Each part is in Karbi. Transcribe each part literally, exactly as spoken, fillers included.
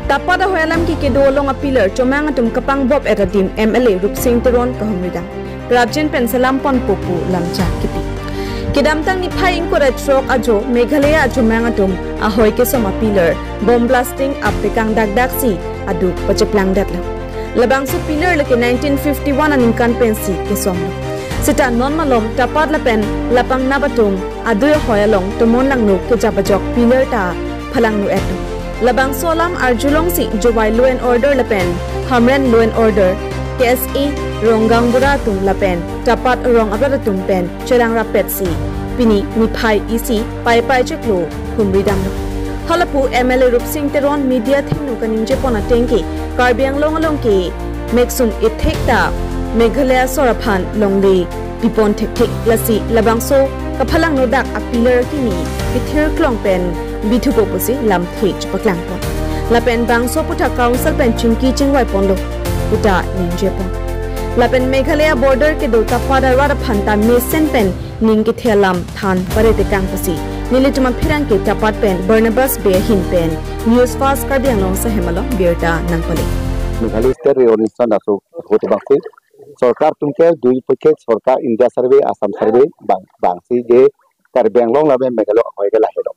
Tapat ahoi alam ke kedo along a pillar chomang atum kapang bop et adim M L A Rupsing Teron kahumri dam. Prapjin pen selam ponpo pu lamchak kipi. Kedamtang niphai ingkoi ra throk ajo Meghalaya achomang atum ahoi kesom a pillar bomb blasting apekang dakdak si aduk pacheplang detlo. Labangso pillar lake nineteen fifty-one aningkan pensi kesomlo. Seta non malom Tapat lapen lapang nap atum adui ahoi along tomon langno kejap ajok pillar ta phalangno etum. Labangso alam arjulongsi Jowai Law and Order lapen Hamren Law and Order, K S A, rong gaonbura atum lapen Tapat rong abrat atum pen chelang rapetsi pini niphai isi Paipai chiklo humri damlo. Halapu M L A Rupsing Teron media thengno kaningje pon ateng ke Karbi Anglong along ke meksum ethek ta Meghalaya sor aphan longle pipon thekthek, lasi labangso kaphalangno dak a pillar kimi pithir klong pen bithupo pusi lamthe chepaklang pon. Lapen bangso aphuthak council pen chingki chingvai ponlo puta ningje pon. Lapen Meghalaya border kedo Tapat arat aphan ta mesen pen ning kethe alam than pare tekang pusi nelitum apherangke Tapat pen Barnabas Bey ahin pen News Fast Karbi Anglong sahem along birta nangpale. Meghalaya State Reorganization aso ahut bangsi sorkar atum ke dui paket sorkar, India survey, Assam survey, bang bangsi je Karbi Anglong lapen Meghalaya ahoi ke lahelo.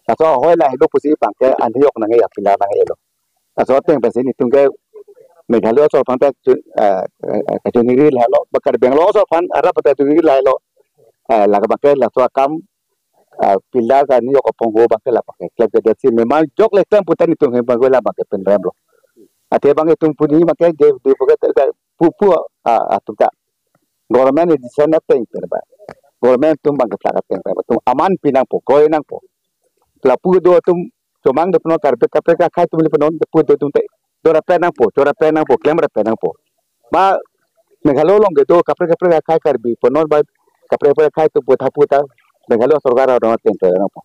Laso ahoi lahelo pusi bangke anhiyok nangji, a pillar nangjilo. Laso ateng pensi nelitum ke Meghalaya sor aphan ta chu-, eh, eh, eh, kachuningri lahelo, ba Karbi Anglong sor aphan arap ta chuningri lahelo. Eh, lake bangke laso akam, eh, pillar kaniyok apongho bangke la bangke klem ke desi memang jok le klem puta nelitum hem bangke la bangke penrem lo. Athe bang itum puni bangke je di bangke te, te, pu, pu, ah, atum ta. Government decision ateng pen ba. Government atum bangke plak ateng pen ba. Atum aman pi nangpo, koi nangpo. Lapu do atum chomang do punon, karpe kaprek akhai atum le punon, pu do atum te. Do rapet nangpo, cho rapet nangpo, klem rapet nangpo. Ba Meghalaya along kedo kaprek kaprek akhai Karbi punon ba kaprek kaprek akhai atum pu tha pu ta Meghalaya sorkar adong ateng pen nangpo.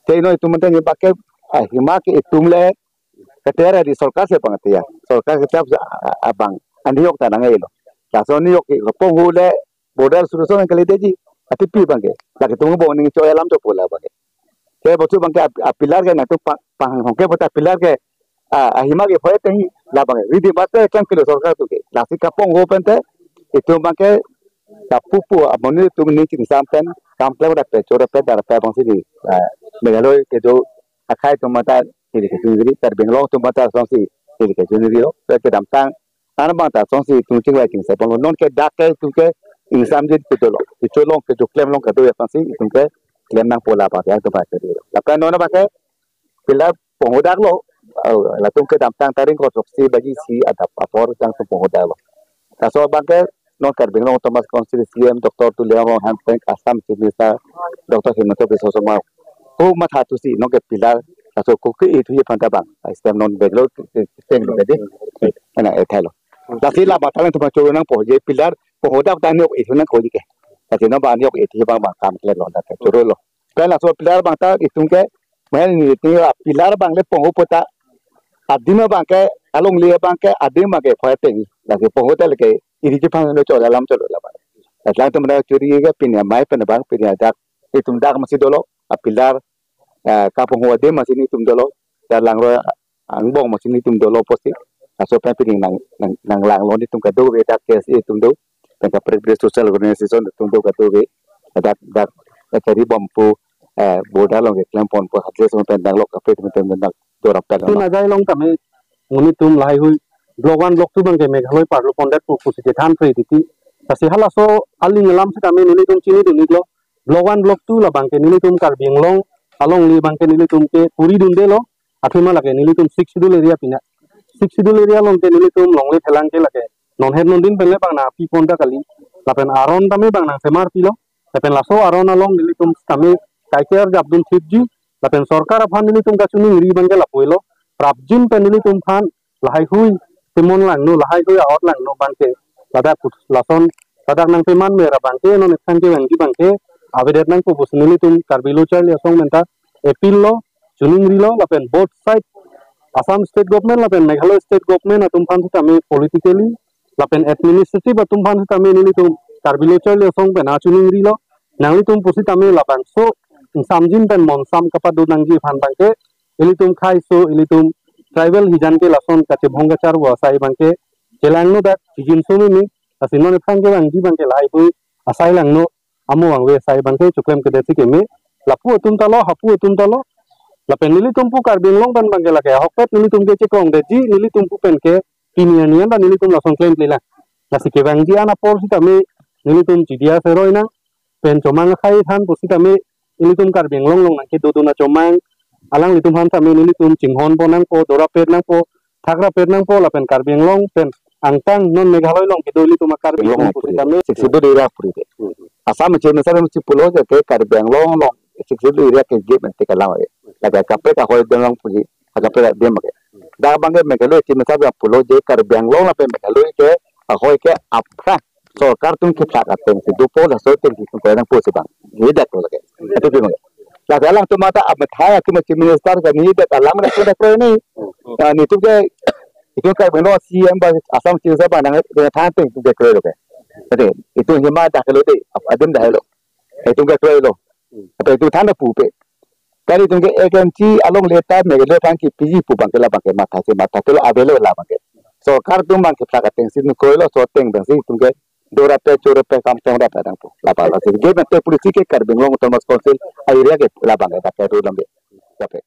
Te non itum manteng bangke, ah, ahima ke itum le keter di sorkar si bang tiya. Sorkar ke tiya, ah, ah, bang anhiyok ta nangjilo. Laso anhiyok ke apongho le border solution kali deji. Ati pi bangke. Lake itum bong ning choi alam chopo la bangke. Ke bochu bangke a, a pillar ke nangtum pa, pahang hongke puta pillar ke, ah, ahima ke phoi teng la bangke. Ridi bate kam kilo sorkar atum ke. Lasi kapongho pen te itum bangke kapu pu amonit atum ning chingsam pen kam klem rapet, cho rapet, da rapet bangsi di, ah, Meghalaya kedo akhai atum mata ili kachuningri, Karbi Anglong atum mata songsi ili kachuningri lo. Ke kedamtang an bang ta songsi itum chingvai chingse ponlo, non ke dak ke itum ke ingsamjin kedo lo. Kecho long kecho klem long kedo ya songsi itum ke klem nangpo la bangke atum bangke di lo. Lapen non bangke pillar pongho daklo, ah, latum kedamtang tarik ko soksi baji isi adap apor jang atum pongho daklo. Laso bangke non Karbi Anglong Autonomous Council C E M Doctor Tuliram Ronghang pen Assam Chief Minister Doctor Himanta Biswa Sarma ho matha thusi non ke pillar laso ko ke itu ye phanta bang. Ai stem non Bangalore ke, ke, ke, ke, ke, ana ethai lo. Lasi la batalan atum choro nangpo, je pillar pongho dak ta anhiyok itu nangkok ke. Lasi non ba anhiyok itu bang bang kam kle lo, dak choro lo. Pen laso pillar bang ta itum ke, main ni itu a pillar bang le pongho puta adim bangke, alongle bangke, adim bangke phoi teng. Lake pongho ta lake iri chipang no chol alam cholo la bang. Laso atum na chori ke pini amei pen bang pini adak itum dak masi dolo, a pillar, eh, kapongho adim masi nelitum dolo, ya langro angbong masi nelitum dolo pusi. Laso pen pini nang, nang, nanglanglo nelitum kadokave dak K S A atum do, pen kaprek kaprek social organization atum do kadokave. Dak, dak, eh, kari bom pu, eh, border along ke klem ponpo, hadle so pen nanglo kaprek pen nang do rapet. Tun lo. Ajai along tame, nelitum lahai hui, block one, block two bangke Meghalaya parlo pondet pu pusi chethan phrei titi. Lasi halaso aling alam sitame nelitum chinidun iklo. Block one, block two la bangke nelitum Karbi Anglong alongle bangke nelitum ke puri dunde lo. Athema lake nelitum Sixth Schedule area pina. Sixth Schedule area along ke nelitum longle thelang ke lake non het non din pen le bang nangpi pon ta kali. Lapen aron tame bang nangsemar pilo. Lapen laso aron along nelitum tame kaiker japdun thipji. Lapen sorkar aphan nelitum kachiningri bangke lapu-elo. Prapjin pen nelitum aphan lahai hui temon langno, lahai hui a-ot langno bangke ladak put lason ladak nangpeman mera bangke non eksan kevangji bangke avedet nangpo pusi nelitum Karbi Lo Charli Asong pen ta appeal lo, chiningri lo, lapen both side Assam State Government lapen Meghalaya State Government atum aphan sitame politically lapen administrative atum aphan sitame nelitum Karbi Lo Charli Asong pen achiningri lo, nanglitum pusitame labangso ingsamjin pen monsam kapado nangji aphan bangke ilitum khaiso, ilitum tribal hijan ke lason kachebhong kacharvo asai abangke chelangno dak chijinso meme, lasi non ephrang kevangji abangke lahai bui asai langno, amo vangve asai abangke choklemkedet si keme, lapu atum ta lo, hapu atum ta lo, lapen nelitum pu Karbi Anglong pen abangke lake ahokpet nelitum ke chekrongdetji, nelitum pu pen ke pini anian ta nelitum lason klemkle lang. Lasi kevangji an apor sitame nelitum chidia seroi nang, pen chomang akhai than pusitame nelitum Karbi Anglong along nangkedodun achomang alanglitum aphan tame nelitum chinghonpon nangpo, dorapet nangpo, thakrapet nangpo, lapen Karbi Anglong pen angtang non Meghalaya along kedo ilitum a-Karbi Anglong atum puri pusitame. Sixth Schedule area puri de. Hmm. Assam Chief Minister si pulo je ke Karbi Anglong along Sixth Schedule area ke gate mente kelang ave. Lake kaprek ahoi adim along puji, kaprek adim ke. Dak abangke Meghalaya Chief Minister abang pulo je Karbi Anglong lapen Meghalaya ke ahoi ke aphrang sorkar atum kephlak atengsi dopo, laso atengsi atum kroi nangpo si abang. Nedak lo lake. Atu pi abang. Lake alangtum ta amethang atum Chief Minister ke nedak alam na sudah kroi ni. Ah, netum ke, itum Karbi Anglong C M abang, Assam Chief Minister abang nangthan ateng itum ke kroilo ke. Ade, itum hima dak lo de, adim dak lo. Itum ke kroilo. Ate itum than pupe. Kali itum ke agency along le ta Meghalaya aphan kepiji pu abangke la abangke matha si matha telo, avelo la abangke. Sorkar atum abangke kephlak atengsi nu kroilo, laso ateng abangsi itum ke dorapet chorapet kam teng rap adang pu. La abang lasi. Gate mente policy ke Karbi Anglong Autonomous Council a-area ke la abangke dak ke ru lambe. Kape.